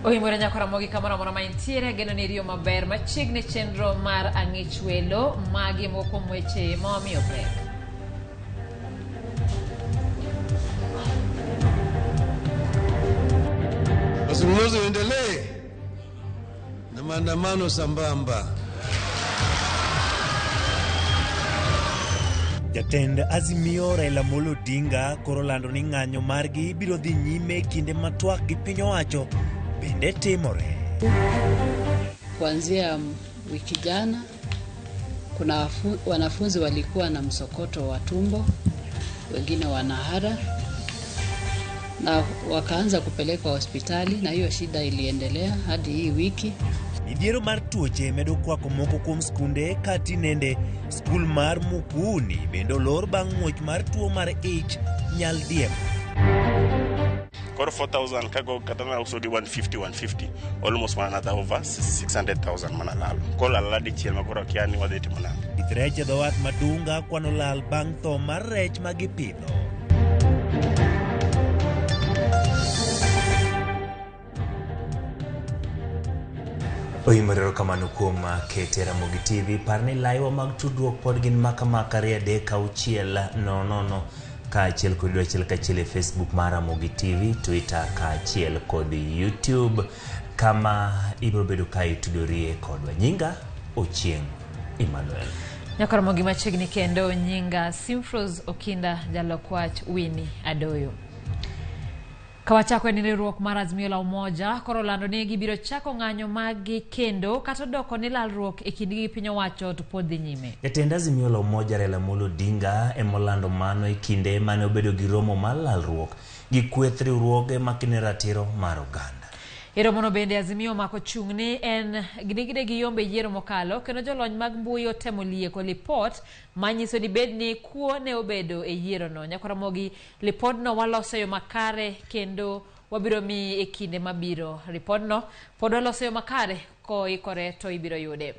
Ohimore nyakora mogi kamoro amora ma intiere geno ni riyo maber machiegni chenro mar ang'ich welo magi moko kuom weche ma wamiyo pek. Mazungumzo yaendelee na maandamano sambamba. Jatend Azimio Raila Amolo Odinga koro lando ni ng'anyo margi biro dhi nyime e kinde ma twak gi piny owacho bende timore. Kuanzia wiki jana kuna wanafunzi walikuwa na msokoto wa tumbo, wengine wanahara na wakaanza kupelekwa hospitali, na hiyo shida iliendelea hadi hii wiki. Midhiero mar tuoche medo kwako moko kuom skunde ka tinende skul mar Mukuuni bende olor bang' muoch mar tuo mar ich nyaldiema. Koro 4000 kago kata na uso gi 150 150 almost one another over 600,000 mana lalo. Koro lal dichiel ma koro akia ni wadhi timo nang'o. Pith rech e dho wath ma Dunga kwano lal bang' tho mar rech ma gipidho. Oimore erokamano kuom kete Ramogi TV. Par ni laiwa mag tudruok pod gin maka maka 23600 kaachiel kod achiel kachiel e Facebook mar Ramogi TV, Twitter kaachiel kod YouTube kama ibiro bedo ka itudorie kodwa. Nyinga Ochieng' Emmanuel. Nyaka Ramogi machiegni kendo nyinga Simfros Okinda jalok wach Winnie Adoyo. Kawachako en riwruok mar Azimio la Umoja koro olando ni gibiro chako ng'anyo maggi kendo kata odoko ni lalruok e kindgi gi piny owacho to pod dhi nyime. Jatend Azimio la Umoja Raila Amolo Odinga emolando mano e kinde mane obedo gi romo mar lalruok gi kweth riwruoge makene ratiro mar oganda. E romono bende Azimio omako chung' ni en ni giyombe yiero mokalo kendo jolony mag mbui otemo lieko lipot manyiso ni bed ni kuo ne obedo e yierono. Nyakwaramogi lipodno waloso e yo makare kendo wabiro miyi e kinde mabiro. Ripodno pod waloso e yo makare koikore to ibiro yude.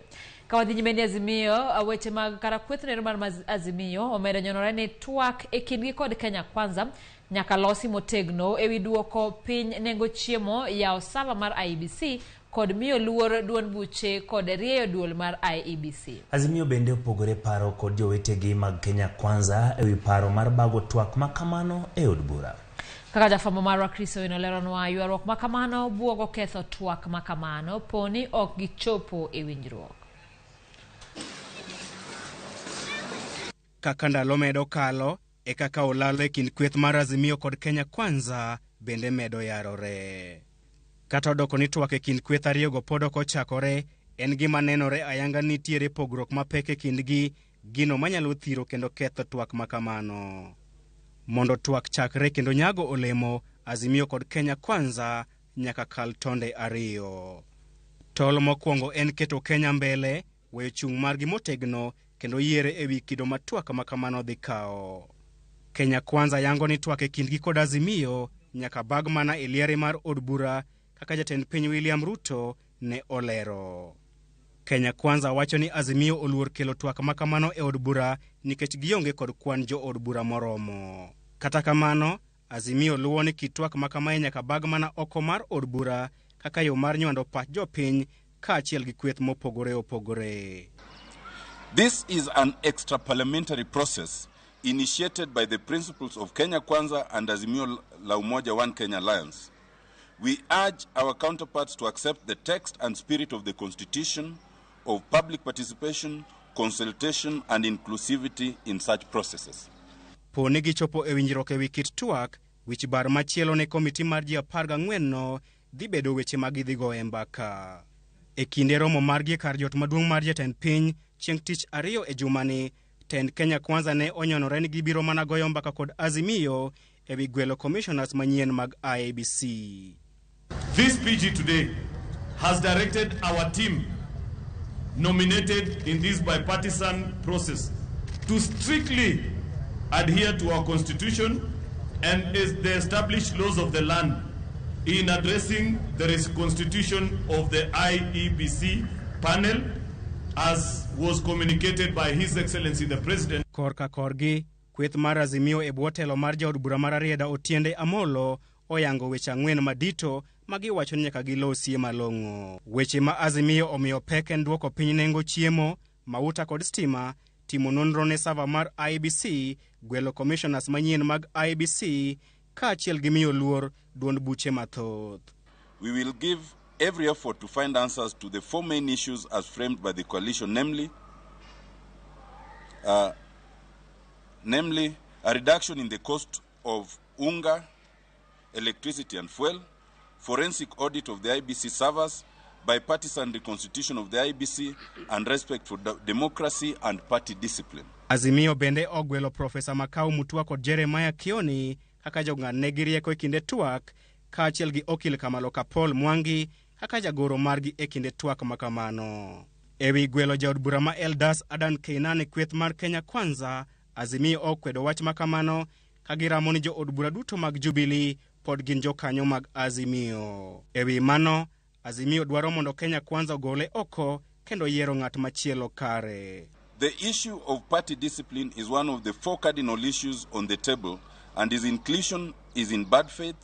Ka wadhi nyime ni Azimio, weche mag karakweth nero mar Azimio omedo nyonore ni twak e kindgi kod Kenya Kwanza nyaka losi motegno ewi duoko piny nengo chiemo, yawo sava mar IEBC kod miyo luor duond buche kod rieyo duol mar IEBC. Azimio bende opogore paro kod jowetegi mag Kenya Kwanza ewi paro mar bago twak ma kamano e od bura. Kaka jafwambo marwa Chris Owino leronwa, ywaruok ma kamano buogo ketho twak ma kamano po ni ok gichopo e winjruok. Kaka ndalo medo kalo, e kaka olalo e kind kweth mar Azimio kod Kenya Kwanza bende medo yarore. Kata odoko ni twak e kind kweth ariyogo pod ok ochakore, en gima nenore ayanga ni nitiere pogruok mapek e kindgi, gino manyalo thiro kendo ketho twak ma kamano. Mondo twak chakre kendo nyago olemo, Azimio kod Kenya Kwanza nyaka kal tonde ariyo. Tol mokwongo en keto Kenya mbele, weyo chung' margi motegno kendo yiere ewi kido ma twak ma kamano dhi kawo. Kenya Kwanza yango ni twak e kindgi kod Azimio nyaka bag mana e liare mar od bura kaka jatend piny William Ruto ne olero. Kenya Kwanza wacho ni Azimio oluor kelo twak ma kamano e od bura nikech gionge kod kwan jo od bura moromo. Kata kamano, Azimio luwo ni kit twak ma kamae nyaka bag mana oko mar od bura kaka yo mar nywando pach jopiny kaachiel gi kweth mopogore opogore. This is an extra parliamentary process initiated by the principles of Kenya Kwanza and Azimio la Umoja One Kenya Alliance. We urge our counterparts to accept the text and spirit of the Constitution of public participation, consultation and inclusivity in such processes. Po ni gichopo e winjruok ewi kit twak, wich bar machielo ne komiti mar ji 14 no dhi bedo weche ma gidhi goye mbaka. E kinde romo margi e kar jot maduong' mar jatend piny, Chieng' tich ariyo e jumani, tend Kenya Kwanza ne onyonore ni gibiro mana goyo mbaka kod Azimio ewi gwelo commissioners manyien mag IEBC. This PG today has directed our team nominated in this bipartisan process to strictly adhere to our constitution and is the established laws of the land in addressing the reconstitution of the IEBC panel as was communicated by His Excellency the President. Korka korgi, kweth mar Azimio e bwo telo mar jaod bura mar Rarieda Otiende Amolo oyango weche ang'wen madito ma giwacho ni nyaka gilosie malong'o. Weche ma Azimio omiyo pek en duoko piny nengo chiemo, mauta kod stima, timo nonro ne sava mar IEBC, gwelo commissioners manyien mag IEBC, kaachiel gi miyo luor duond buche mathoth. We will give every effort to find answers to the four main issues as framed by the coalition, namely a reduction in the cost of unga, electricity and fuel, forensic audit of the IEBC servers, bipartisan reconstitution of the IEBC, and respect for democracy and party discipline. Azimio bende ogwelo Profesa Makau Mutua kod Jeremiah Kioni kaka jong'adnegi rieko e kinde twak, kaachiel gi okil Kamaloka Paul Mwangi kaka jagoro margi e kinde twak makamano. Ewi gwelo jaod bura ma Eldas Adan Keynan e kweth mar Kenya Kwanza, Azimio okwedo wach makamano ka giramo ni jood bura duto mag Jubilee pod gin jokanyo mag Azimio. Ewi mano, Azimio dwaro mondo Kenya Kwanza ogole oko kendo yiero ng'at machielo kare. The issue of party discipline is one of the four cardinal issues on the table, and its inclusion is in bad faith,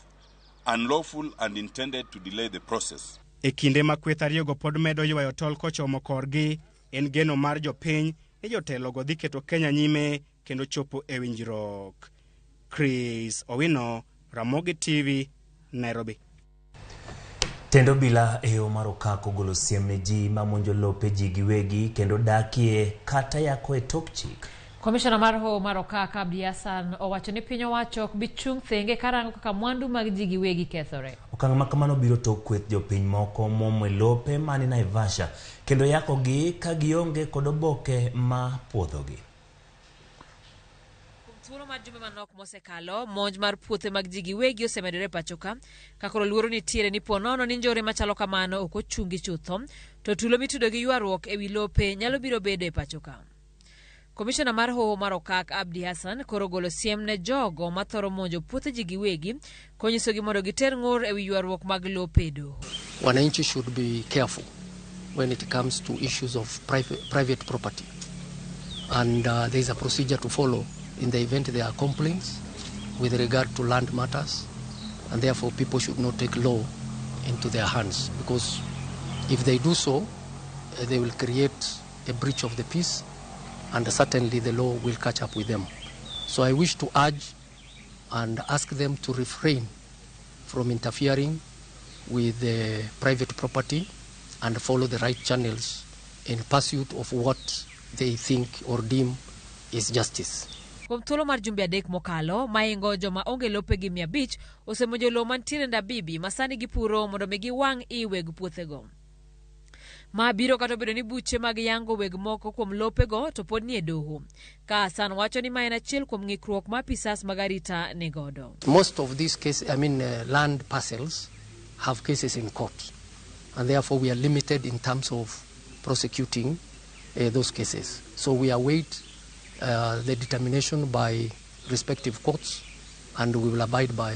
unlawful and intended to delay the process. E kinde ma kweth ariyogo pod medo ywayo tol kochomo korgi, en geno mar jopiny ni jotelogo dhi keto Kenya nyime kendo chopo e winjruok. Chris Owino, Ramogi TV, Nairobi. Tend obila e yo mar okak ogolo siem ne ji mamonjo lope ji giwegi kendo dakie kata yako e tok chik. Komishona mar Hoho mar Okak Abdi Hassan owacho ni piny owacho ok bi chung' thenge karango kaka mwandu mag ji giwegi kethore. Okang' ma kamano biro tok kweth jopiny moko momo e lope mani Naivasha kendo yakogi ka gionge kod oboke ma puodhogi. Kuom thuolo mar jumbe manok mosekalo, monj mar puothe mag ji giwegi osemedore e pacho ka, ka koro luoro nitiere ni po nono ni njore machalo kamano ok ochungi chutho, to tulo mitudo gi ywaruok ewi lope nyalo biro bedo e pacho ka. Komishona mar Hoho mar Okak Abdi Hassan koro golo siem ne jogo mathoro monjo puothe ji giwegi konyisogi mondo giter ng'ur ewi ywaruok mag lope e doho. Wananchi should be careful when it comes to issues of private property, and there is a procedure to follow in the event there are complaints with regard to land matters, and therefore people should not take law into their hands, because if they do so, they will create a breach of the peace, and certainly the law will catch up with them. So I wish to urge and ask them to refrain from interfering with the private property and follow the right channels in pursuit of what they think or deem is justice. Kuom thuolo mar jumbe adek mokalo, maingo joma onge lope gi 500 osemonjo lowo mantiere Ndabibi ma sani gipuro mondo mi giwang' i weg puothego. Ma biro kata obedo ni buche mag yango weg moko kuom lopego to pod nie doho. Ka Hassan wacho ni ma en achiel kuom ng'ikruok ma apisas mag arita ni godo. Most of these cases, land parcels have cases in court, and therefore we are limited in terms of prosecuting those cases. So we await the determination by respective courts, and we will abide by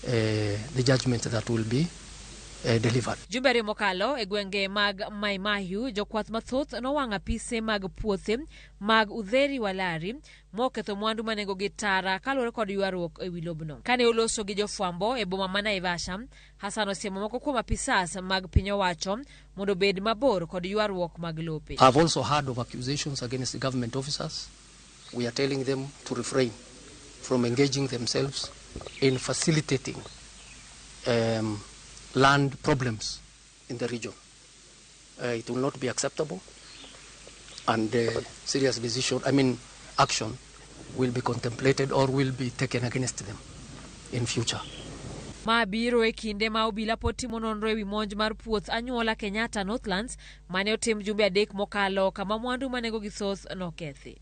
the judgment that will be delivered. Jumbe ariyo mokalo e gwenge mag Mai Mahiu, jokwath mathoth nowang'o apise mag puothe mag Udheri Walari moketho mwandu ma nengogi tara kaluwore kod ywaruok ewi lobno. Kane oloso gi jofwambo e boma ma Naivasha, Hassan osiemo moko kuom apisas mag piny owacho mondo obed mabor kod ywaruok mag lope. I've also heard of accusations against government officers. We are telling them to refrain from engaging themselves in facilitating land problems in the region. It will not be acceptable, and serious action will be contemplated or will be taken against them in future. Ma biro e kinde ma obila pod timo nonro ewi monj mar puoth anyuola Kenyatta Northlands mane otim jumbe 3 mokalo kama mwandu manengogi thoth nokethi.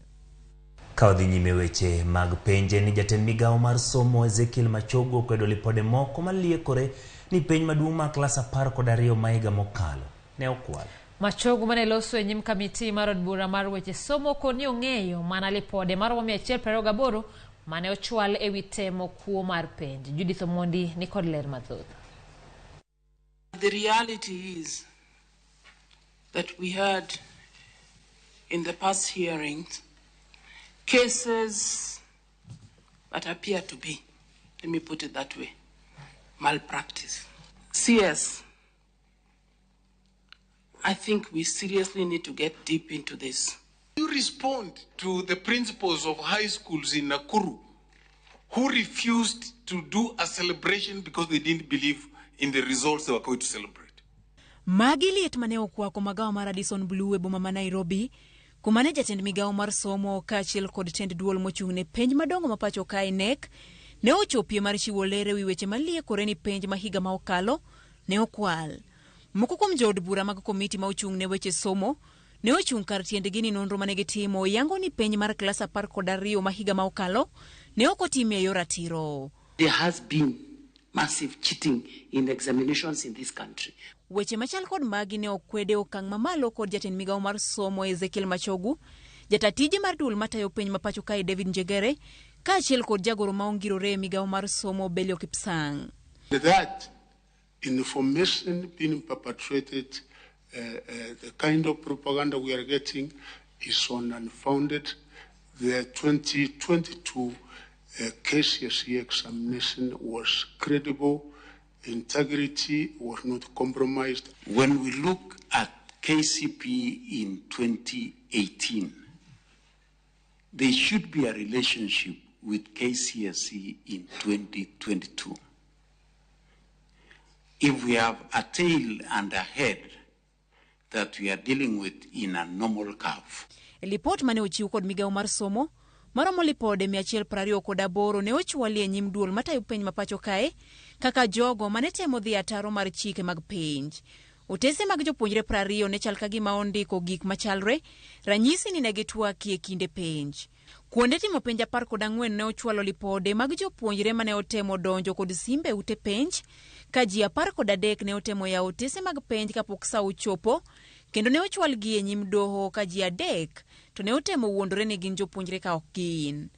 Ka odhi nyime weche mag penje ni jatend migawo mar somo Ezekiel Machogu okwedo lipode moko maliekore ni penj maduong' mar klas 12 ma higa mokalo ne okwal. Machogu mane loso e nyim kamiti mar od bura mar weche somo koni ong'eyo mana lipode maromo 128 mane ochwal ewi temo kuo mar penj. Judith Omondi ni kod ler mathoth. The reality is that we had in the past hearings cases that appear to be, let me put it that way, malpractice. CS, I think we seriously need to get deep into this. You respond to the principals of high schools in Nakuru who refused to do a celebration because they didn't believe in the results they were going to celebrate. Magi liet mane okwako magawa mar Radisson Blu e boma ma Nairobi, kuma ne jatend migawo mar somo kaachiel kod tend duol mochung' ne penj madongo ma pacho kae KNEC ne ochopie mar chiwo ler ewi weche maliekore ni penj ma higa ma okalo ne okwal. Moko kuom jood bura mag komiti ma ochung' ne weche somo ne ochung' kar tiendgi ni nonro mane gitimo yango ni penj mar klas 12 ma higa ma okalo ne ok otim e yor ratiro. There has been massive cheating in examinations in this country. Weche machal kod magi ne okwede okang' mamalo kod jatend migawo mar somo Ezekiel Machogu, jata tije mar duol matayo penj ma pacho kae David Njegere, kaachiel kod jagoro ma ongirore e migawo mar somo Belio Kipsang. That information being perpetrated, the kind of propaganda we are getting is on unfounded. The 2022 KCSE examination was credible. Integrity was not compromised. When we look at KCPE in 2018, there should be a relationship with KCSE in 2022. If we have a tail and a head that we are dealing with in a normal curve. Lipot mane ochiw kod migawo mar somo maromo lipode 128 ne ochwali e nyim duol matayo penj ma pacho kae kaka jogo mane temo dhi ataro mar chike mag penj. Otese mag jopuonjre 20 ne chal ka gima ondiko gik machalre, ranyisi ni ne gitwakie kinde penj. Kuonde timo penj 14 ne ochwalo lipode mag jopuonjre mane otemo donjo kod simbe ute penj, ka ji 13 ne otemo yawo otese mag penj kapok sa ochopo, kendo ne ochwalgi e nyim doho ka ji 3 to ne otemo wuondore ni gin jopuonjre ka ok gin.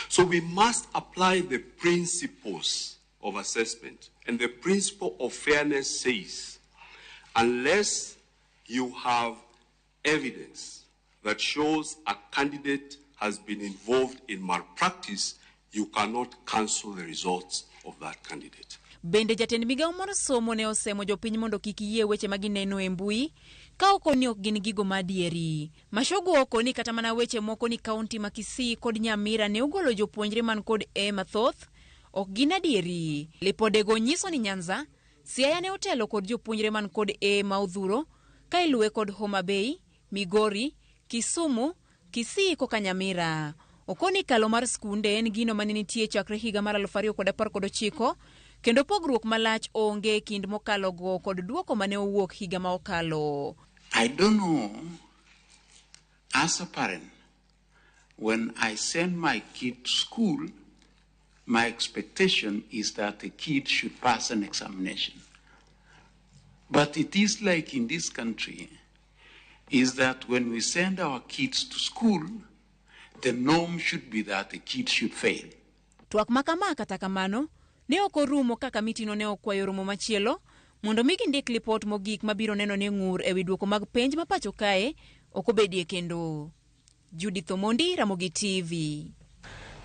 So we must apply the principles of assessment, and the principle of fairness says, unless you have evidence that shows a candidate has been involved in malpractice, you cannot cancel the results of that candidate. Bende jatend migawo mar somo ne osemo jopiny mondo kik yie weche ma gineno e mbui ka ok ni ok gin gigo ma adieri. Machogu oko ni kata mana weche moko ni kaunti ma Kisii kod Nyamira ne ogolo jopuonjre man kod A mathoth ok gin adieri. Lipodego nyiso ni Nyanza, Siaya ne otelo kod jopuonjre man kod A ma odhuro ka iluwe kod Homa Bay, Migori, Kisumu, Kisii koka Nyamira. Okoni kalo mar skunde en gino mane nitie chakre higa mar 2019 kendo pogruok malach onge kind mokalo go kod duoko mane owuok higa ma okalo. I don't know, as a parent, when I send my kid to school, my expectation is that the kid should pass an examination. But it is like in this country, is that when we send our kids to school, the norm should be that the kids should fail. Twak makama kata kamano, ne ok orumo ka kamitino ne okwayo romo machielo mondo mi gindik lipot mogik mabiro neno ni ng'ur ewi duoko mag penj ma pacho kae ok obedie kendo. Judith Omondi, Ramogi TV.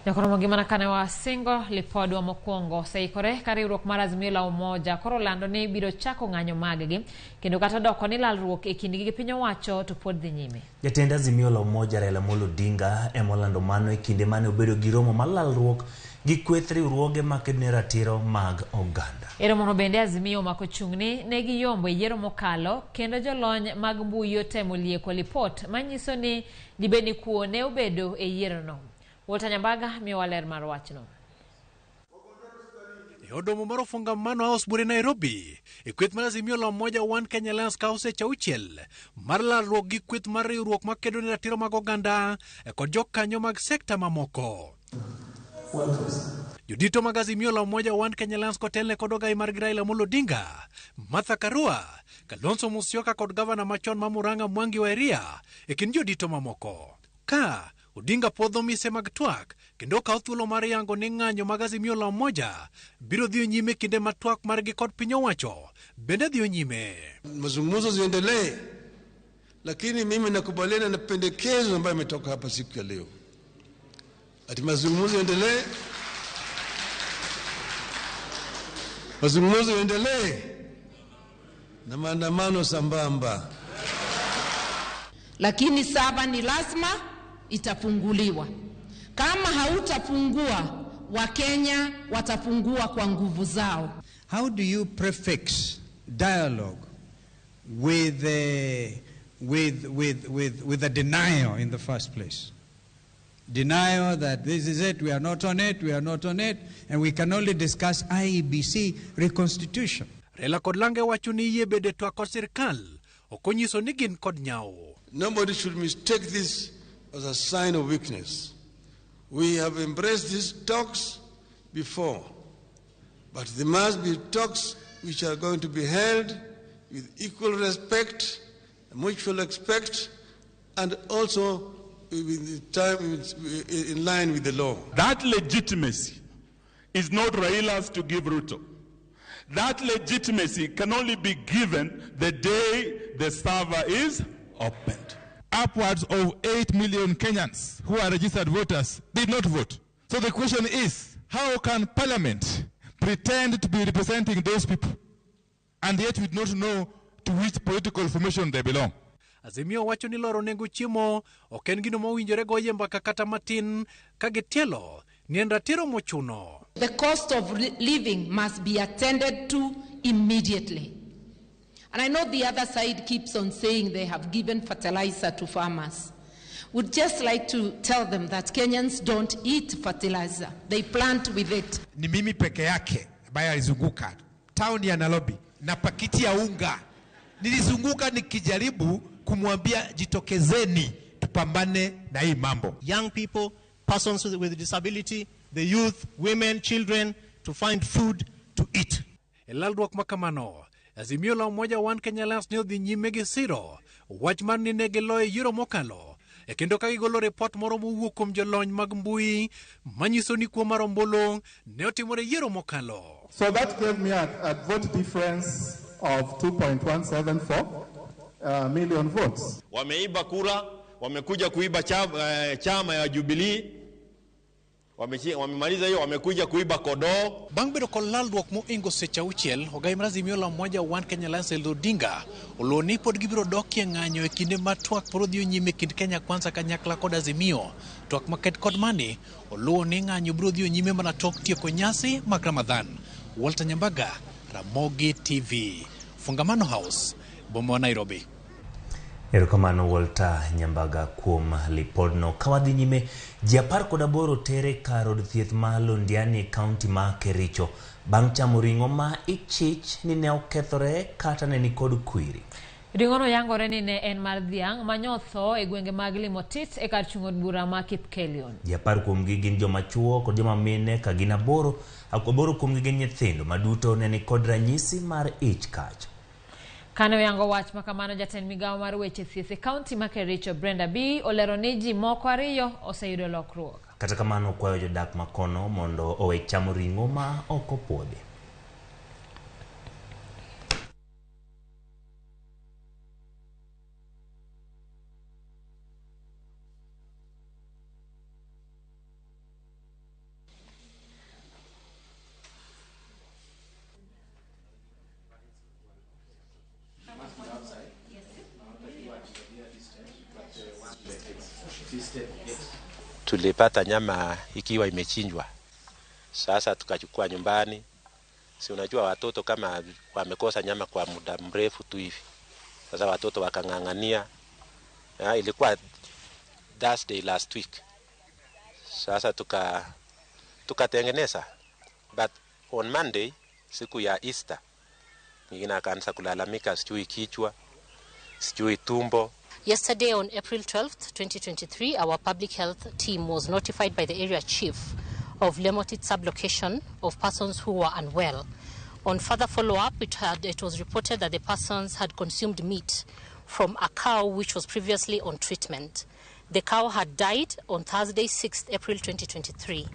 Jakoromo gimana kane wasingo lipodwa mokwongo oseikore ka riwruok mar Azimio la Umoja koro lando ni biro chako ng'anyo maggi kendo kata doko ni lalruok e kindgi gi piny owacho to pod dhi nyime. Jatend Azimio la Umoja Raila Amolo Odinga emolando mano e kinde mane obedo gi romo mar lalruok gi kweth riwruoge makedo ne ratiro mag oganda. E romono bende Azimio omako chung' ni ne giyombo e yiero mokalo kendo jolony mag mbui otemo lieko lipot manyiso ni dibed ni kuo ne obedo e yierono. Walter Nyambaga miyowa ler mar wachno. E od romo mar Ufungamano House Bure Nairobi, e kweth mar Azimio la Umoja One Kenya Alliance kawo seche auchiel mar lalruok gi kweth mar riwruok makedo ne ratiro mag oganda kod jokanyo mag sekta mamoko. Jodito mag Azimio la Umoja One Kenya Alliance kotelne kod ogai margi Raila Amolo Odinga, Martha Karua, Kalonzo Musyoka kod gavana machon ma Murang'a Mwangi Wa Iria e kind jodito mamoko. Ka Odinga puodho mise mag twak kendo okawo thuolo mar yango ni ng'anyo mag Azimio la Umoja biro dhiyo nyime kinde ma twak margi kod piny owacho bende dhiyo nyime. Mazungumzo ziendelee, lakini mimi nakubaliana na pendekezo ambayo imetoka hapa siku ya leo, ati mazungumzo yaendelee, mazungumzo yaendelee na maandamano sambamba. Lakini saba ni lazima itafunguliwa. Kama hautafungua, Wakenya watafungua kwa nguvu zao. How do you prefix dialogue with a denial in the first place? Denial that this is it, we are not on it, we are not on it, and we can only discuss IEBC reconstitution. Raila kod Lange wacho ni yie bede twak kod sirkal ok onyiso ni gin kod nyawo. Nobody should mistake this as a sign of weakness. We have embraced these talks before, but there must be talks which are going to be held with equal respect, mutual respect, and also with the time in line with the law. That legitimacy is not Raila's to give Ruto. That legitimacy can only be given the day the server is opened. Upwards of 8 million Kenyans who are registered voters did not vote. So the question is, how can Parliament pretend to be representing those people and yet we do not know to which political formation they belong? Azimio wacho ni loro nengo chiemo ok en gino mowinjore goye mbaka kata matin ka gitielo ni en ratiro mochuno. The cost of living must be attended to immediately. And I know the other side keeps on saying they have given fertilizer to farmers. Would just like to tell them that Kenyans don't eat fertilizer. They plant with it. Ni mimi peke yake ambaye alizunguka town ya Nairobi na pakiti ya unga. Nilizunguka nikijaribu kumwambia jitokezeni tupambane na hii mambo. Young people, persons with disability, the youth, women, children, to find food to eat. E lalruok makamano, Azimio la Umoja One Kenya Alliance ne odhi nyime gi siro wach mar ni ne giloyo yiero mokalo e kendo ka gigolo ripot moro mowuok kuom jolony mag mbui manyiso ni kuo mar ombulu ne otimore yiero mokalo. So that gave me a vote difference of 2.174 million votes. Wameiba kura, wamekuja kuiba chama ya Jubilee. Wamemaliza hiyo, wamekuja kuiba kodoo. Bang' bedo kod lalruok moingo seche auchiel, ogai mar Azimio la Umoja One Kenya Alliance Raila Odinga oluwo ni pod gibiro dokie ng'anyo e kinde ma twak pod dhi nyime kind Kenya Kwanza kanyakla kod Azimio. Twak maket kod mani oluwo ni ng'anyo biro dhi nyime mana tok tieko nyasi mag Ramadhan. Walter Nyambaga, Ramogi TV, Fungamano House, boma wa Nairobi. Erokamano Walter Nyambaga kuom lipodno. Ka wadhi nyime, ji 18 tere kar od thieth ma Londiani e kaunti ma Kericho bang' chamo ring'o ma ichich ni ne okethore kata ne nikod kwiri. Ring'ono yangore ni ne en mar dhiang' manyotho e gwenge mag Limotit e kar chung' od bura ma Kipkelion. Ji 10 kuomgi gin joma chuo kod joma mine ka gin 8 kuomgi gin nyithindo ma duto ne nikod ranyisi mar ich kach. Kane oyango wach makamano, jatend migawo mar weche thieth e kaunti ma Kericho Brenda B olero ni ji moko 2 oseyudo lokruok. Kata kamano okwayo jodak makono mondo owe chamo ring'o ma ok opuodhi. Tulipata nyama ikiwa imechinjwa. Sasa tukachukua nyumbani. Si unajua watoto kama wamekosa nyama kwa muda mrefu tu hivi. Sasa watoto wakang'ang'ania. Ilikuwa Thursday last week. Sasa tukatengeneza. But On Monday, siku ya Easter, mwingine akaanza kulalamika sijui kichwa, sijui tumbo. Yesterday on April 12th, 2023, our public health team was notified by the area chief of Lemotit sublocation of persons who were unwell. On further follow-up, it was reported that the persons had consumed meat from a cow which was previously on treatment. The cow had died on Thursday, 6th April 2023.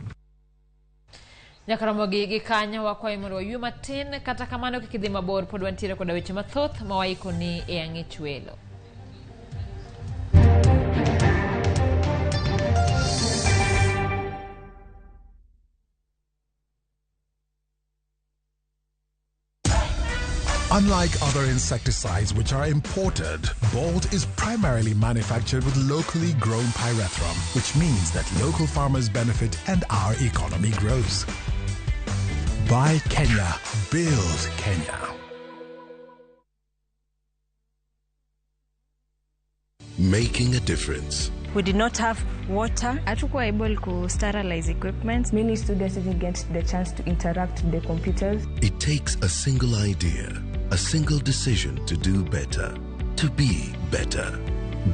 Nyaka gi kanyo wakwayi mondo waywe matin, kata kamano kik idhi mabor, pod wantiere koda weche mathoth ma waikoni e ang'ich welo. Unlike other insecticides which are imported, Bolt is primarily manufactured with locally grown pyrethrum, which means that local farmers benefit and our economy grows. Buy Kenya, build Kenya. Making a difference. We did not have water. Hatukuwa able to sterilize equipment. Many students didn't get the chance to interact with the computers. It takes a single idea, a single decision to do better, to be better.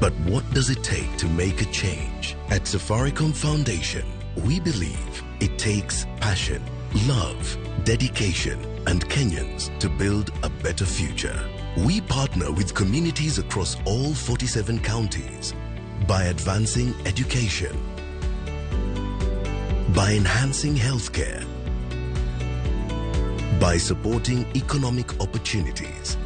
But what does it take to make a change? At Safaricom Foundation, we believe it takes passion, love, dedication, and Kenyans to build a better future. We partner with communities across all 47 counties by advancing education, by enhancing healthcare, by supporting economic opportunities.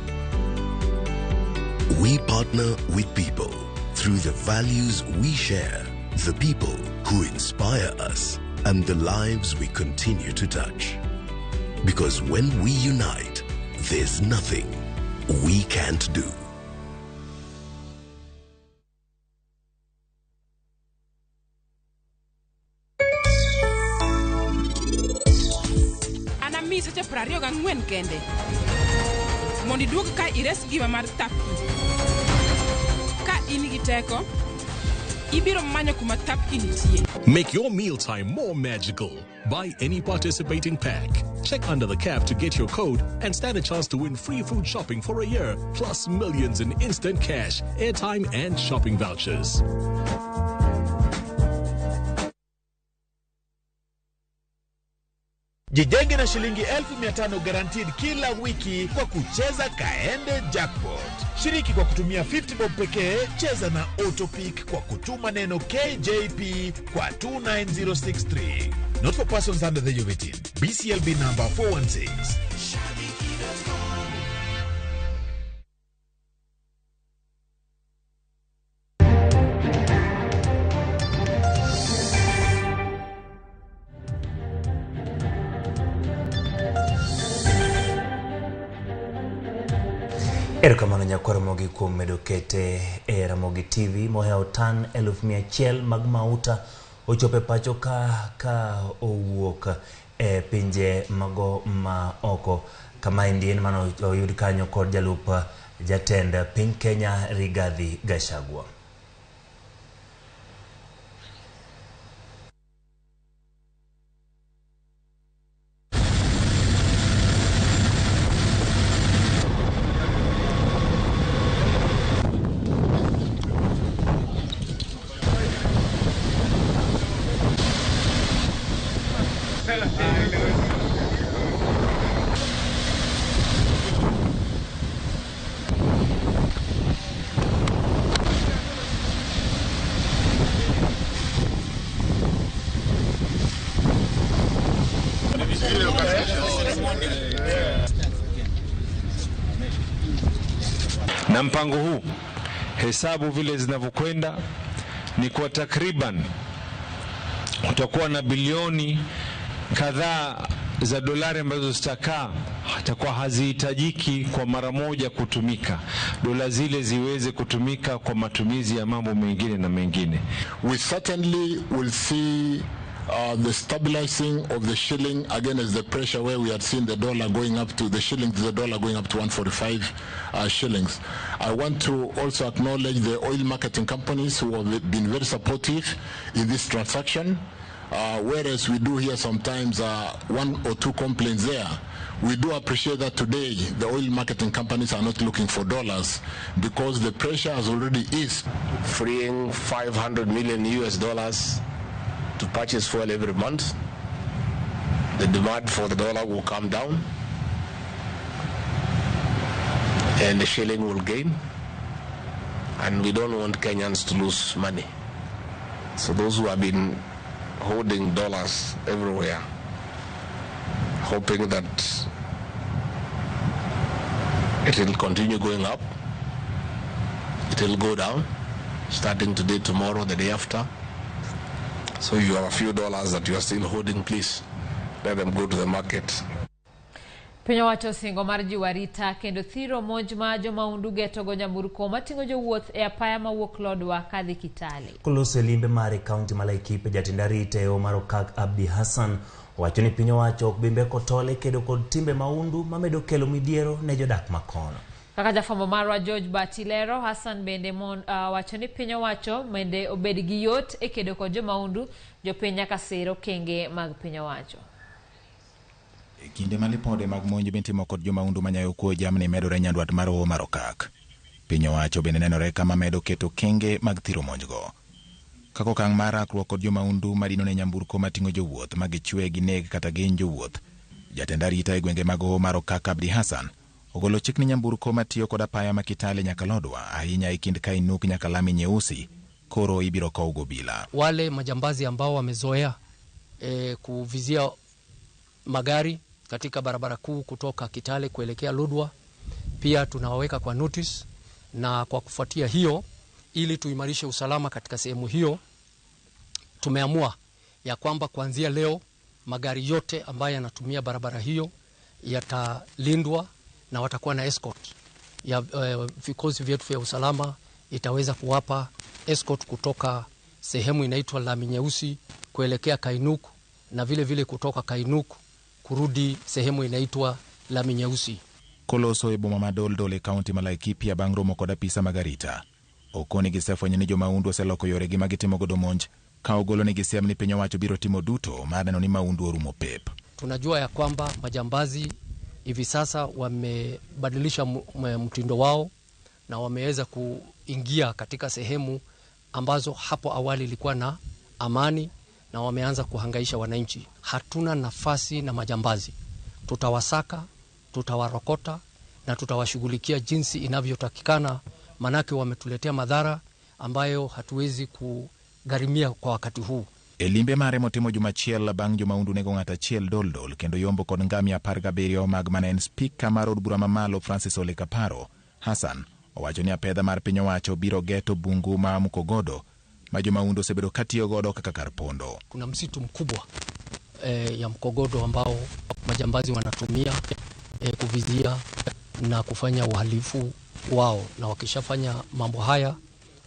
We partner with people through the values we share, the people who inspire us, and the lives we continue to touch. Because when we unite, there's nothing we can't do. Anamiyi seche 24 kende mondo iduog ka ires ngima mar Tapki. Ka in gi teko, ibiro manyo kuma Tapki nitie. Make your mealtime more magical. Buy any participating pack. Check under the cap to get your code and stand a chance to win free food shopping for a year, plus millions in instant cash, airtime, and shopping vouchers. Jijenge na shilingi 1500 guaranteed kila wiki kwa kucheza Kaende Jackpot. Shiriki kwa kutumia 50 bob pekee, cheza na Autopick kwa kutuma neno KJP kwa 29063. Not for persons under the age of 18. BCLB number 416. Erokamano nyakwar Ramogi kuom medo kete e Ramogi TV mohewo tan 100,000 mag mauta ochopo e pacho ka owuok e pinje mago ma oko. Kama endi en mano oyud kanyo kod jalup jatend piny Kenya Rigathi Gachagua. Na mpango huu, hesabu vile zinavyokwenda ni kwa takriban utakuwa na bilioni kadhaa za dolari ambazo zitakaa itakuwa hazihitajiki kwa mara moja kutumika. Dola zile ziweze kutumika kwa matumizi ya mambo mengine na mengine. We certainly will see the stabilizing of the shilling against the pressure where we had seen the dollar going up to the shilling to the dollar going up to 145 shillings. I want to also acknowledge the oil marketing companies who have been very supportive in this transaction. Whereas we do hear sometimes one or two complaints there. We do appreciate that today the oil marketing companies are not looking for dollars because the pressure has already eased. Freeing $500 million US dollars to purchase fuel every month, the demand for the dollar will come down and the shilling will gain, and we don't want Kenyans to lose money. So those who have been holding dollars everywhere, hoping that it will continue going up, it will go down, starting today, tomorrow, the day after. So you have a few dollars that you are still holding, please let them go to the market. Piny owacho osingo mar jiwo arita kendo thiro monj ma jomaundu getogo nyamburko mating'o jowuoth e apaya mawuok Lodwar kadhi Kitale. Koloso e limbe mare e kaunti ma Laikipia, jatend arita e Omar Okak Abdi Hassan owacho ni piny owacho ok bi mbeko tol e kedo kod timbe maundu mamedo kelo midhiero ne jodak makono. Kaka jafwambo marwa George Bati lero, Hassan bende wacho ni piny owacho bende obed gi yot e kedo kod jomaundu, jopiny nyaka sir okenge mag piny owacho. E kinde ma lipode mag monj mitimo kod jomaundu manyayo kuo jamni medore nyandwat mar Hoho mar Okak. Piny owacho bende nenore kama medo keto kenge mag thiro monjgo. Kaka okang' mar rakruok kod jomaundu madino ne nyamburko mating'o jowuoth ma gichwe gineg kata gihiny jowuoth. Jatend arita e gwenge mag Hoho mar Okak Abdi Hassan ogolo chik ni nyamburko matiyo kod apaya ma Kitale nyaka Lodwar ahinya e kind Kainuk nyaka Lami Nyeusi koro ibiro kow gobila. Wale majambazi ambao wamezoea kuvizia magari katika barabara kuu kutoka Kitale kuelekea Lodwar pia tunawaweka kwa notice, na kwa kufuatia hiyo ili tuimarishe usalama katika sehemu hiyo tumeamua ya kwamba kuanzia leo magari yote ambayo yanatumia barabara hiyo yatalindwa na watakuwa na escort ya vikosi vyetu vya usalama itaweza kuwapa escort kutoka sehemu inaitwa Lami Nyeusi kuelekea Kainuk na vile vile kutoka Kainuk kurudi sehemu inaitwa Lami Nyeusi. Koloso e boma ma Doldol e kaunti ma Laikipia bang' romo kod apisa mag arita. Okoni gisefwenyo ni jomaundu oseloko yoregi ma gitimo godo monj ka ogolo negi siem ni piny owacho biro timo duto mar neno ni maundu orumo pep. Tunajua ya kwamba majambazi hivi sasa wamebadilisha mtindo wao na wameweza kuingia katika sehemu ambazo hapo awali ilikuwa na amani na wameanza kuhangaisha wananchi. Hatuna nafasi na majambazi. Tutawasaka, tutawarokota na tutawashughulikia jinsi inavyotakikana, manake wametuletea madhara ambayo hatuwezi kugharimia kwa wakati huu. E limbe mare motimo jumachiel bang' jomaundu nego ng'at achiel Doldol kendo yombo kod ngamia 17 mag mane en spika mar od bura mamalo Francis Ole Kaparo, Hassan owacho ni apedha mar piny owacho biro geto bungu ma Mukogodo ma jomaundu osebedo katiyo godo kaka kar pondo. Kuna msitu mkubwa ya Mkogodo ambao majambazi wanatumia kuvizia na kufanya uhalifu wao, na wakishafanya mambo haya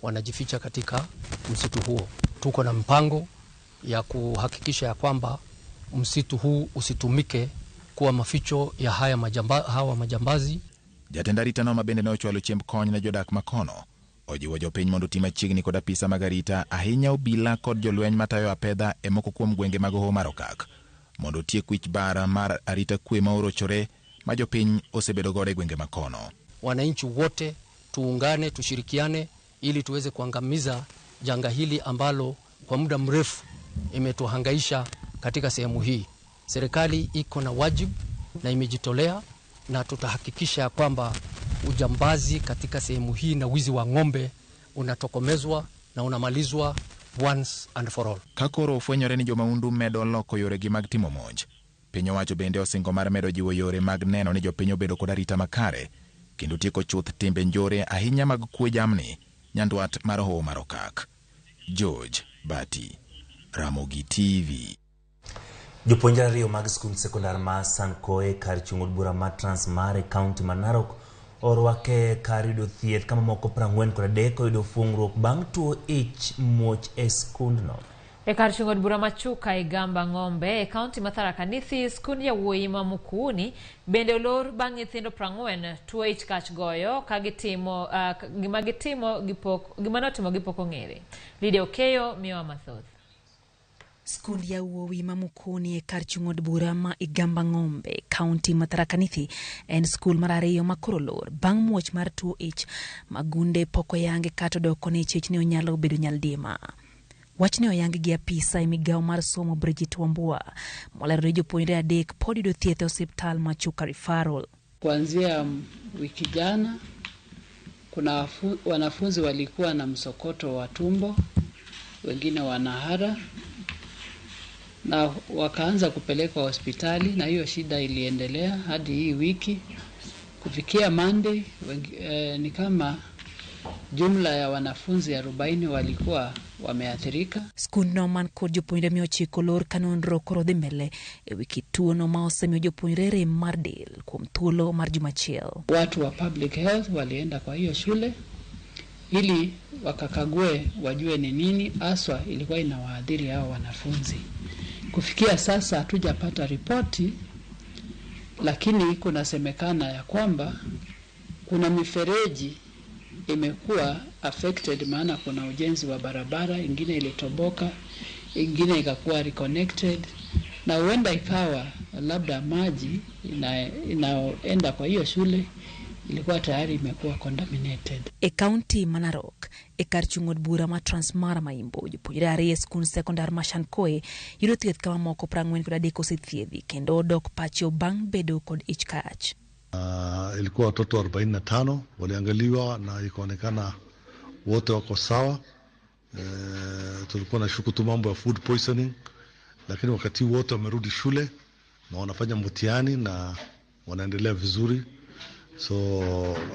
wanajificha katika msitu huo. Tuko na mpango ya kuhakikisha ya kwamba msitu huu usitumike kuwa maficho ya hawa majambazi. Jatend arita no mabende ne ochwalo chiemb kony ne jodak makono ojiwo jopiny mondo oti machiegni kod apisa mag arita ahinya obila kod jolweny matayo apedha e moko kuom gwenge mag Hoho mar Okak mondo otiek wich bara mar arita kwe ma orochore ma jopiny osebedo godo e gwenge makono. Wananchi wote tuungane, tushirikiane ili tuweze kuangamiza janga hili ambalo kwa muda mrefu imetuhangaisha katika sehemu hii. Serikali iko na wajibu na imejitolea, na tutahakikisha kwamba ujambazi katika sehemu hii na wizi wa ng'ombe unatokomezwa na unamalizwa once and for all. Ka koro ofwenyore ni jomaundu medo loko yoregi mag timo monj, piny owacho bende osingo mar medo jiwo yore mag neno ni jopiny obedo kod arita makare kendo tieko chuth timbe njore ahinya mag kwe jamni nyandwat mar Hoho mar Okak. George Bati, Ramogi TV. Jopuonjre ariyo mag skund sekondar ma Sankoe kar chung' od bura ma Transmara e kaunti ma Narok orwake kar yudo thieth ka mamoko 43 oyudo fuong'ruok bang' tuo ich muoch e skundno. E kar chung' od bura ma Chuka e Gamba Ng'ombe e kaunti ma Tharaka Nithi, skund yawuoyi ma Mukuuni bende olor bang' nyithindo 40 tuo ich kach goyo ka gitimo gima gitimo gipok gima notimo gipok ong'ere. Lydia Okeyo miyowa mathoth. Skund yawuowi ma Mukoni e kar chung' od bura ma Igamba Ng'ombe, kaunti ma Tharaka Nithi en skul mar ariyo ma koro olor bang' muoch mar tuo ich ma gunde pok oyangi kata odoko ni chich ni onyalo bedo nyaldiema. Wachni oyangi gi apisa e migawo mar somo Bridget Wambua molero ni jopuonjre 3 pod yudo thieth e osiptal ma Chuka Referral. Kuanzia wiki jana kuna wanafunzi walikuwa na msokoto wa tumbo, wengine wanahara na wakaanza kupelekwa hospitali, na hiyo shida iliendelea hadi hii wiki. Kufikia Monday ni kama jumla ya wanafunzi 40 walikuwa wameathirika. Skundno man kod jopuonjre 900 olor ka nonro koro dhi mbele e wi kit tuono ma osemiyo jopuonjre rem mar del kuom thuolo mar juma achiel. Watu wa public health walienda kwa hiyo shule ili wakakague wajue ni nini haswa ilikuwa inawaadhiri hao wanafunzi. Kufikia sasa hatujapata ripoti, lakini kunasemekana ya kwamba kuna mifereji imekuwa affected, maana kuna ujenzi wa barabara, ingine ilitoboka, ingine ikakuwa reconnected, na huenda ikawa labda maji inayoenda kwa hiyo shule ilikuwa tayari imekuwa contaminated. E kaunti ma Narok, e kar chung' od bura ma Transmara Maimbo, jopuonjre 2 e skund sekondar ma Shankoe yudo thieth kama moko 43 osethiedhi kendo odok pacho bang' bedo kod ich kach. Ilikuwa watoto 45 waliangaliwa na ikaonekana wote wako sawa. Tulikuwa na shuku tu mambo ya food poisoning, lakini wakati wote wamerudi shule na wanafanya mtihani na wanaendelea vizuri. So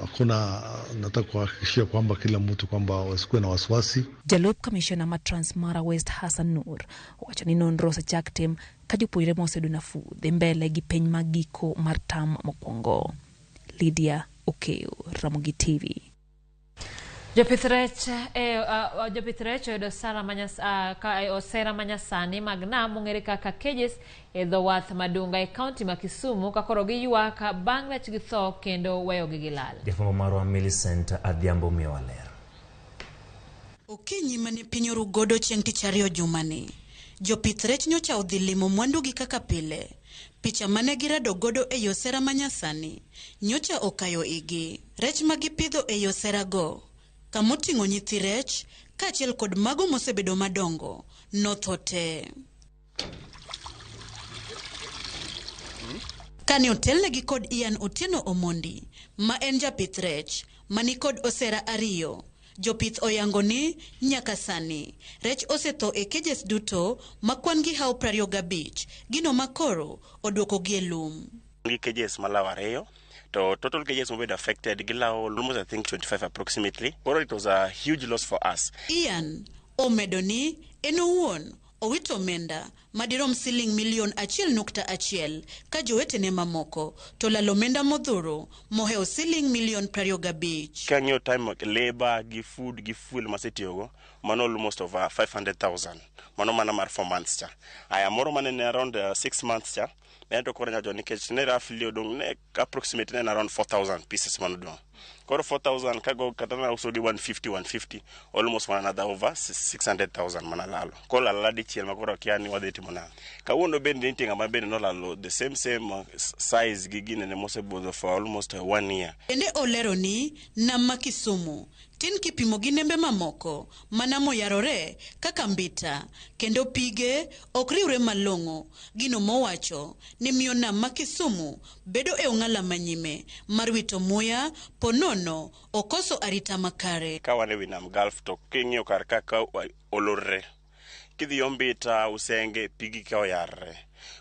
hakuna, nataka kuhakikishia kwamba kila mtu kwamba wasikuwe na wasiwasi. Jalup kamishona ma Transmara West Hassan Nur owacho ni nonro osechak tim ka jopuonjre moseyudo nafuu dhi mbele gi penj mag giko mar tam mokwongo. Lydia Okeyo, Ramogi TV. Jopith rech oyudo osera manyasani mag nam mong'ere kaka cages e dho wath Madunga e kaunti ma Kisumu ka koro giywak bang' rechgi tho kendo weyogi gi lal. Jafwambo marwa Millicent Adhiambo miyowa ler. Okinyi mane piny oru godo chieng' tich ariyo jumani, jopith rech nyocha odhi limo mwandugi kaka pile. Picha mane girado godo e osera manyasani nyocha okayo igi. Rech ma gipidho e osera go, kamoting'o nyithi rech kaachiel kod mago mosebedo madongo, notho te. Kane otelnegi kod Ian Otieno Omondi, ma en japith rech mani kod osera 2, jopith oyango ni nyaka sani rech osetho e cages duto ma kwan gi hawo 25, gino makoro oduokogi e lum. Gi cages malawo 2, to total cages mobedo affected gilawo almost I think 25 approximately. Koro it was a huge loss for us. Ian omedo ni en owuon owito omenda madirom siling milion 1.1 ka jowetene mamoko to lalo omenda modhuro mohewo siling milion 25. Kang'iyo time labor gi food gi fuel masetiyogo, mano almost over 500,000. Mano mana mar 4 months cha. Aya moro mane ne around 6 months cha, ne to koro nyajo nikech ne roughly odong' ne approximately ne around 4,000 pieces manodong'. Koro 4,000 kago kata na uso gi 150 almost one another over 600,000 mana lalo. Koro lalo dichiel ma koro akia ni wadhi timo nang'o. Kawuono bende nitie ng'ama bende nolalo the same size gi ginene mosebudho for almost 1 year. Bende olero ni nam ma Kisumu tin kipimo gi nembe mamoko mana moyarore kaka Mbita, kendo pige ok riwre malong'o, gino mowacho ni miyo nam ma Kisumu bedo e ong'ala manyime mar wito muya ponono okoso arita makare. Ka wan e wi nam Gulf to king'iyo kar kaka olorre, kidhi Mbita, Usenge, pigi ka oyarre.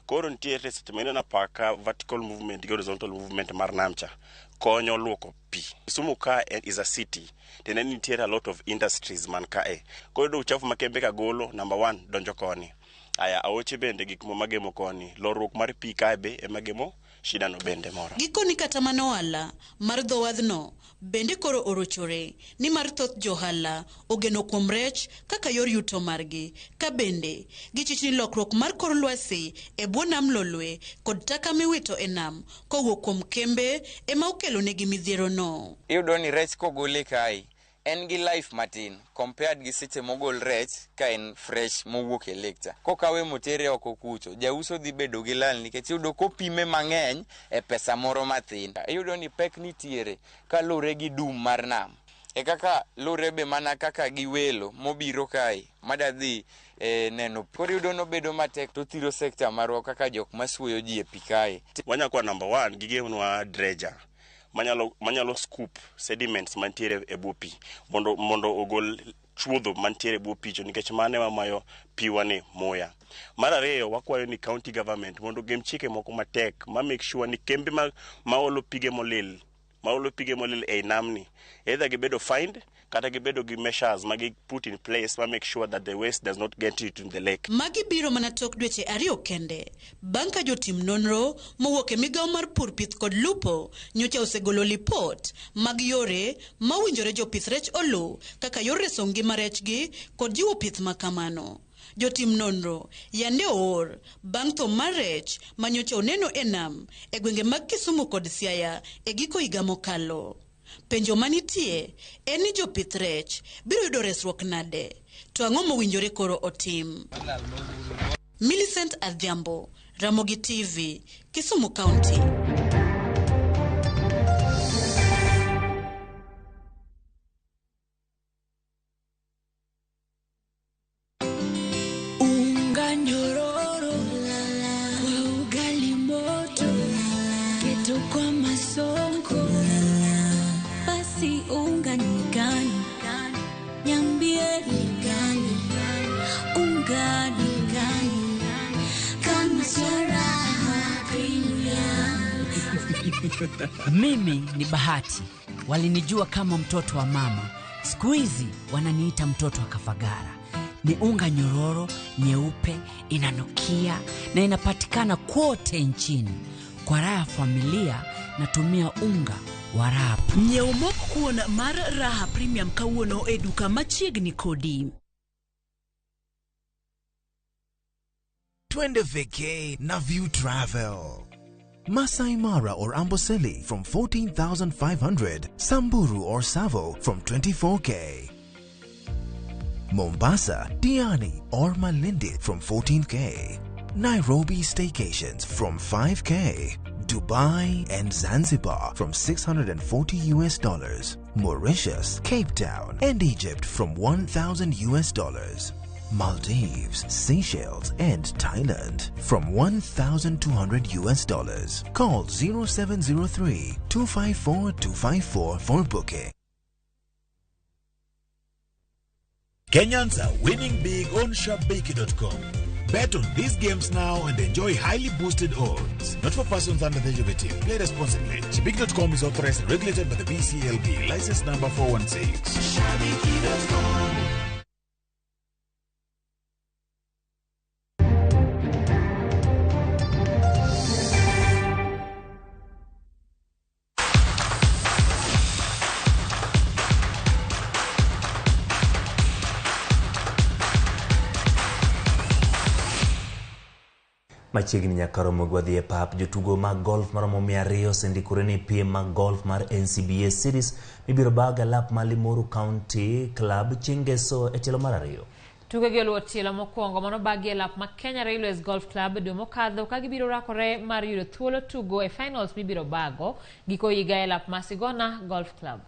Koro nitiere seche ma ineno apaka vertical movement gi horizontal movement mar nam cha konyo luoko pi. Kisumu ka is a city, tiende ni nitiere a lot of industries man kae. Koro iyudo uchafu ma kembe ka golo, number 1 donjo koni. Aya aoche bende gik magemo koni, lorruok mar pi kae be ema gemo shida no bende moro. Gikoni kata mana ohala mar dho wadhno bende koro orochore, nimar thoth johala ogeno kuom rech kaka yor yuto margi, ka bende gichich ni lokruok mar kor lwasi e bwo nam Lolwe kod taka miwito e nam kowuok kuom kembe ema okelo negi midhierono. Iyudo ni rech kogole kae En gi life matin compared gi seche mogol rech ka en fresh mowuok e lake cha. Kokawe motere oko kucho, jauso dhi bedo gi lal nikech iyudo kopime mang'eny e pesa moro mathin. Iyudo ni pek nitiere kalure gi dum mar nam. E kaka lure be mana kaka gi welo mobiro kae mada dhi e neno. Koro iyudo nobedo matek to thiro sekta marwa kaka jok masuoyo ji e pi kae. Wanya kwa number 1 gigemnwa dredger manyalo scoop sediments mantiere e bwo pi mondo ogol chuodho mantiere e bwo pi cho, nikech mano ema mayo piwa ni muya. Mar ariyo, wakwayo ni county government mondo ogem chike moko matek ma make sure ni kembe maolo pige molil ei namni either gibedo fined kata gibedo gi measures ma gi put in place ma make sure that the waste does not get into the lake. Magi biro mana tok dweche 2 kende bang' ka jotim nonro mowuok e migawo mar pur, pith kod lupo nyocha osegolo lipot mag yore mawinjore jopith rech oluw kaka yor reso ngima rechgi kod jiwo pith makamano. Jotim nonro yande oor bang' tho mar rech manyocha oneno e nam e gwenge mag Kisumu kod Siaya e giko higa mokalo. Penjo manitie en ni jopith rech biro yudo resruok nade, to ang'o mowinjore koro otim? Millicent Adhiambo, Ramogi TV, Kisumu County. Unga nyororo kwa ugali moto, keto kwa masonko. Basi unga ni gani? Niambie ni gani? Unga ni gani? Kama Raha Premium. Mimi ni Bahati. Walinijua kama mtoto wa mama. Siku hizi wananiita mtoto wa Kafagara. Ni unga nyororo, nyeupe, inanukia na inapatikana kote nchini. Kwa raha familia natumia unga wa Raha. Nyiew mok kuon mar Raha Premium kawuono e duka machiegni kodi. Twende vacay na View Travel. Masai Mara or Amboseli from 14,500, Samburu or Savo from 24K. Mombasa, Diani or Malindi from 14K. Nairobi staycations from 5K. Dubai and Zanzibar from $640 US. Mauritius, Cape Town and Egypt from $1,000 US. Maldives, Seychelles and Thailand from $1,200 US. Call 0703 254 254 for booking. Kenyans are winning big on Shabiki.com. Bet on these games now and enjoy highly boosted odds. Not for persons under the age of 18. Play responsibly. Shabiki.com is authorized and regulated by the BCLB. License number 416. Shabiki.com. Machiegni nyaka romo gi wadhi e pap. Jotugo mag golf maromo 200 osendikore ne piem mag golf mar NCBA Series mibiro bag e lap mar Limuru County Club chieng' ngeso e tielo mar 2. Tukegi oluwo tielo mokwongo manobagi e lap mar Kenya Railways Golf Club dwe mokadho ka gibiro rakore mar yudo thuolo tugo e finals mibiro bago giko higa e lap mar Sigona Golf Club.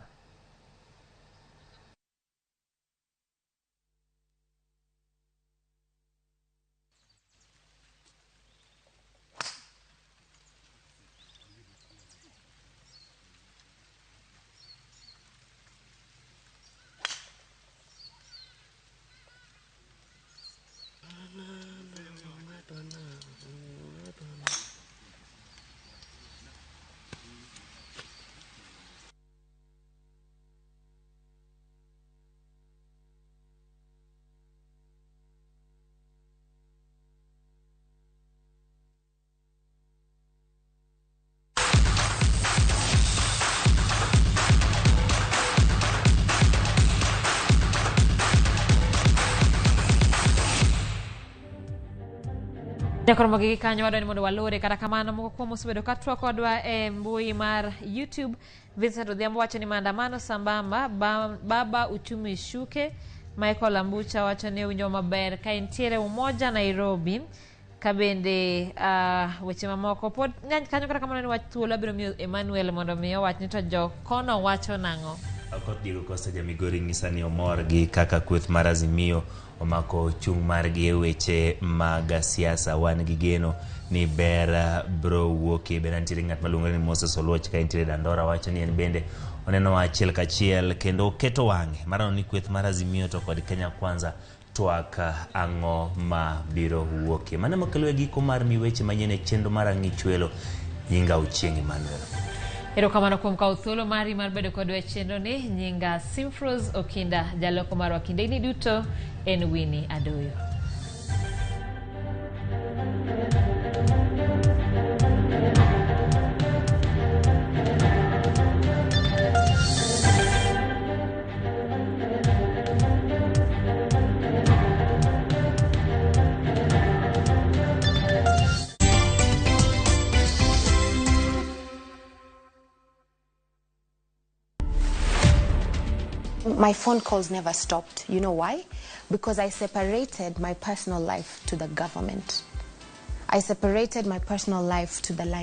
Jakoromogi gi kanyo wadwa ni mondo walore kata kamano moko kuom osebedo ka twak kodwa e mbui mar YouTube. Vincent Odhiambo wacho ni maandamano sambamba baba uchumi shuke. Michael Ambucha wacho ni owinjo maber ka entiere Umoja Nairobi. Ka bende weche mamoko pod ng'eny kanyo kata kamano ni wach thuolo abiro miyo Emmanuel mondo mi owach ni to jo kono wacho nang'o. Okoth Diego Costa Jamigori nyisa ni omor gi kaka kweth mar Azimio omako chung' margi e weche mag siasa. Wan gi geno ni ber bro wuokie. Bende nitiere ng'at maluongore ni Moses Oluoch ka entiere Dandora wacho ni en bende oneno achiel kachiel kendo oketo wang'e mar neno ni kweth mar Azimio to kod Kenya Kwanza twak ang'o ma biro wuokie. Mano makelo e giko mar mi weche manyien e chenro mar Ang'i Chwelo. Nyinga Ochieng' Emmanuel. Erokamano kuom kawo thuolo mari mar bedo kodwa e chenro ni. Nyinga Simfros Okinda, jaloko marwa kindeni duto en Winnie Adoyo. My phone calls never stopped. You know why? Because I separated my personal life to the government. I separated my personal life to the life.